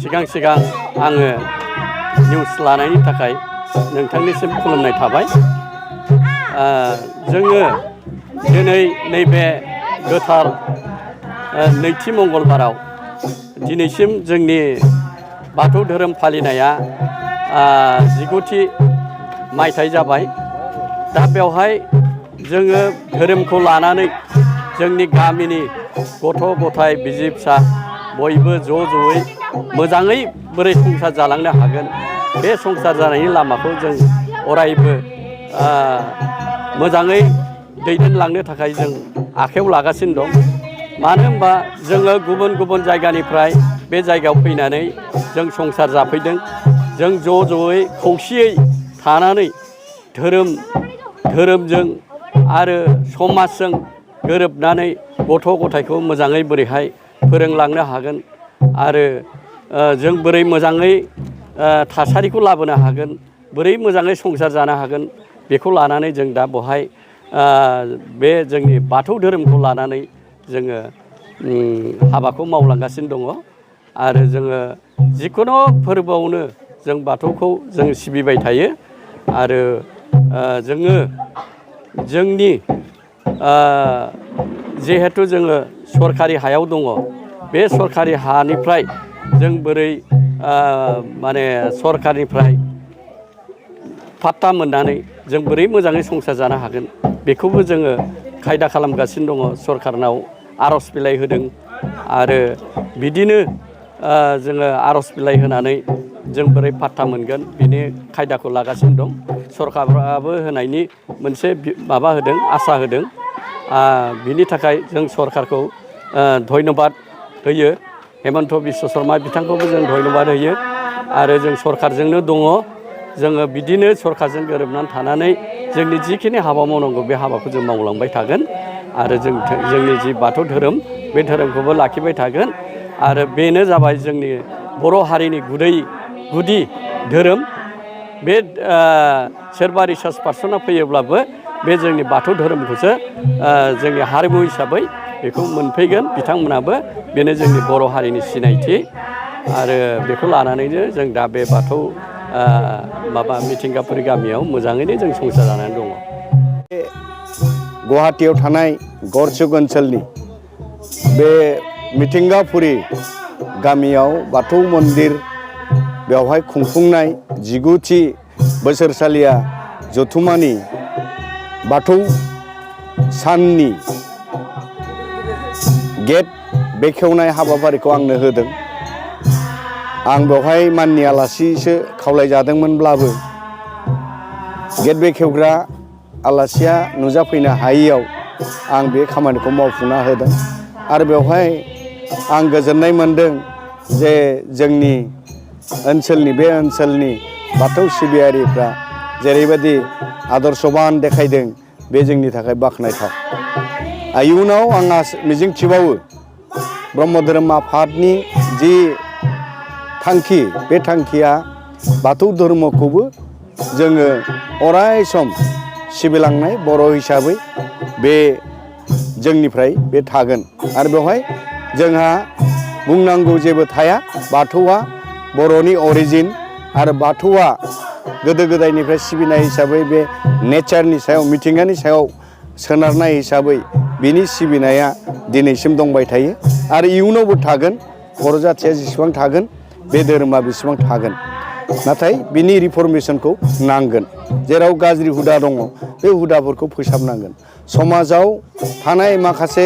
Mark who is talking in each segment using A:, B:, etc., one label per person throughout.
A: सिगां आङो निउस लानायनि थाखाय नोंथांनिसिम खुलुमनाय थाबाय। जोङो दिनै नैबे गोथार नैथि मंगलबाराव दिनैसिम जोंनि बाथौ धोरोम फालिनाया 19थि मायथाइ जाबाय। दा बेवहाय जोङो धोरोमखौ लानानै जोंनि गामिनि गथ' गथाय बिसि फिसा बयबो ज'यै मोजाङै बोरै संसार जालांनो हागोन, बे संसार जानायनि लामाखौ जों अरायबो मोजाङै दैदेनलांनो थाखाय जों आखायाव लागासिनो दं। मानो होनबा जोङो गुबुन गुबुन जायगानिफ्राय बे जायगायाव फैनानै जों संसार जाफैदों। जों ज'यै खौसेयै थानानै धोरोमजों आरो समाजजों गोरोबनानै गथ' गथायखौ मोजाङै बोरैहाय फोरोंलांनो हागोन आरो जों बोरै मोजाङै थासारिखौ लाबोनो हागोन, बोरै मोजाङै संसार जानो हागोन, बेखौ लानानै जों दा बहाय बे जोंनि बाथौ धोरोमखौ लानानै जोङो हाबाखौ मावलांगासिनो दङ। आरो जोङो जिखुनु फोरबोआवनो जों बाथौखौ जों सिबिबाय थायो। आरो जोङो जोंनि जिहेथु जोङो सरखारि हायाव दङ, बे सरखारि हानिफ्राय जों बोरै माने सरखारनिफ्राय पाट्टा मोननानै जों बोरै मोजाङै संसार जानो हागोन, बेखौबो जोङो खायदा खालामगासिनो दङ। सरखारनाव आर'ज बिलाइ होदों आरो बिदिनो जोङो आर'ज बिलाइ होनानै जों बोरै पाट्टा मोनगोन बिनि खायदाखौ लागासिनो दं। सरखाराबो होनायनि मोनसे माबा होदों, आसा होदों। बिनि थाखाय जों सरखारखौ धन्यबाद होयो। हेमन्त बिश्व शर्मा बिथांखौबो जों धन्यबाद होयो। आरो जों सरखारजोंनो दङ। जोङो बिदिनो सरखारजों गोरोबनानै थानानै जोंनि जिखिनि हाबा मावनांगौ बे हाबाखौ जों मावलांबाय थागोन। आरो जोंनि जि बाथौ धोरोम बे धोरोमखौबो लाखिबाय थागोन। आरो बेनो जाबाय जोंनि बर' हारिनि गुदि धोरोम। बे सोरबा रिसार्च पार्सना फैयोब्लाबो बे जोंनि बाथौ धोरोमखौसो जोंनि हारिमु हिसाबै बेखौ मोनफैगोन। बिथांमोनाबो बेनो जोंनि बर' हारिनि सिनायथि। आरो बेखौ लानानैनो जों दा बे बाथौ मिथिंगापुरि गामियाव मोजाङैनो जों संसार जानानै दङ।
B: गुवाहाटीयाव थानाय गरचुक ओनसोलनि बे मिथिंगापुरि गामियाव बाथौ मन्दिर बेवहाय खुंफुंनाय 19थि बोसोरसालिया जथुम्मानि बाथौ साननि गेट बेखेवनाय हाबाफारिखौ आंनो होदों। आं बेवहाय माननि आलासिसो खावलायजादोंमोनब्लाबो गेट बेखेवग्रा आलासिया नुजाफैनो हायैयाव आं बे खामानिखौ मावफुंना होदों। आरो बेवहाय आं गोजोननाय मोनदों जे जोंनि ओनसोलनि बाथौ सिबियारिफ्रा जेरैबायदि आदर्शबान देखायदों, बे जोंनि थाखाय बाख्नायथाव। इयुनाव आंहा मिजिंथिबावो ब्रह्म धोरोम आफादनि जि थांखि, बे थांखिया बाथौ धर्मखौबो जोङो अराय सम सिबिलांनाय बर' हिसाबै बे जोंनिफ्राय बे थागोन। आरो बेवहाय जोंहा बुंनांगौ जेबो थाया। बाथौआ बर'नि अरिजिन। आरो बाथौआ गोदो गोदायनिफ्राय सिबिनाय हिसाबै बे नेचारनि सायाव, मिथिंगानि सायाव सोनारनाय हिसाबै बिनि सिबिनाया दिनैसिम दंबाय थायो आरो इयुनावबो थागोन। बर' जाथिया जेसेबां थागोन, बे धोरोमा बेसेबां थागोन। नाथाय बिनि रिफर्मेसनखौ नांगोन। जेराव गाज्रि हुदा दङ, बे हुदाफोरखौ फोसाबनांगोन। समाजाव थानाय माखासे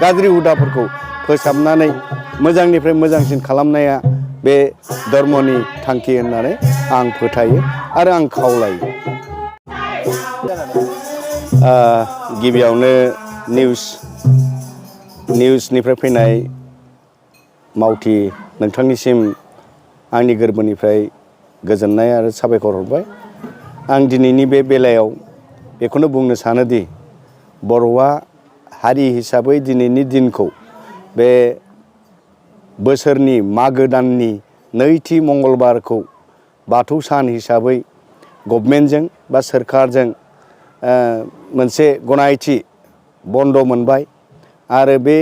B: गाज्रि हुदाफोरखौ फोसाबनानै मोजांनिफ्राय मोजांसिन खालामनाया बे धर्मनि थांखि होननानै आं फोथायो आरो आं खावलायो। गिबियावनो निउसनिफ्राय फैनाय मावथि नोंथांनिसिम आंनि गोरबोनिफ्राय गोजोननाय आरो साबायखर हरबाय। आं दिनैनि बे बेलायाव बेखौनो बुंनो सानोदि बर'आ हारि हिसाबै दिनैनि दिनखौ बे बोसोरनि मागो दाननि नैथि मंगलबारखौ बाथौ सान हिसाबै गभर्नमेन्टजों बा सोरखारजों मोनसे गनायथि बन्द मोनबाय। आरो बे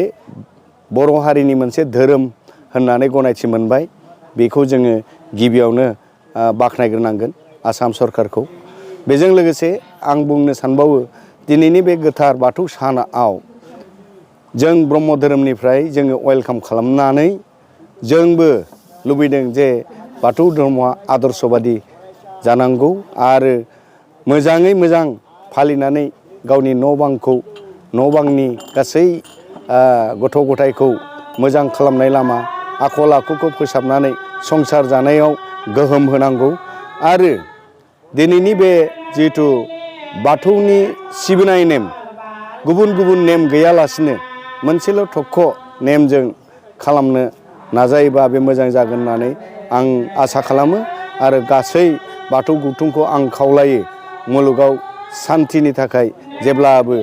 B: बर' हारिनि मोनसे धोरोम होननानै गनायथि मोनबाय बेखौ जोङो गिबियावनो बाख्नायग्रोनांगोन आसाम सरकारखौ। बेजों लोगोसे आं बुंनो सानबावो दिनैनि बे गोथार बाथौ सानाव जों ब्रह्म धोरोमनिफ्राय जोङो वेलकाम खालामनानै जोंबो लुबैदों जे बाथौ धर्मआ आदर्शबादि जानांगौ आरो मोजाङै मोजां फालिनानै गावनि न' बांनि गासै गथ' गथायखौ मोजां खालामनाय लामा आखल आखुखौ फोसाबनानै संसार जानायाव गोहोम होनांगौ। आरो दिनैनि बे जिहेथु बाथौनि सिबिनाय नेम गुबुन गुबुन नेम गैयालासिनो मोनसेल' थख' नेमजों खालामनो नाजायोबा बे मोजां जागोन होननानै आं आसा खालामो आरो गासै बाथौ गुथुंखौ आं खावलायो मुलुगाव सान्थिनि थाखाय जेब्लाबो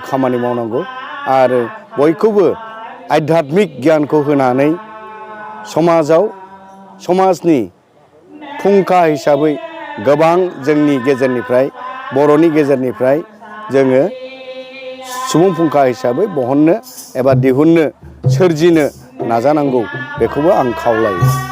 B: खामानि मावनांगौ आरो बयखौबो आध्यात्मिक गियानखौ होनानै समाजनि फुंखा हिसाबै गोबां जोंनि गेजेरनिफ्राय बर'नि गेजेरनिफ्राय जोङो सुबुं फुंखा हिसाबै बहननो एबा दिहुननो सोरजिनो नाजानांगौ बेखौबो आं खावलायो।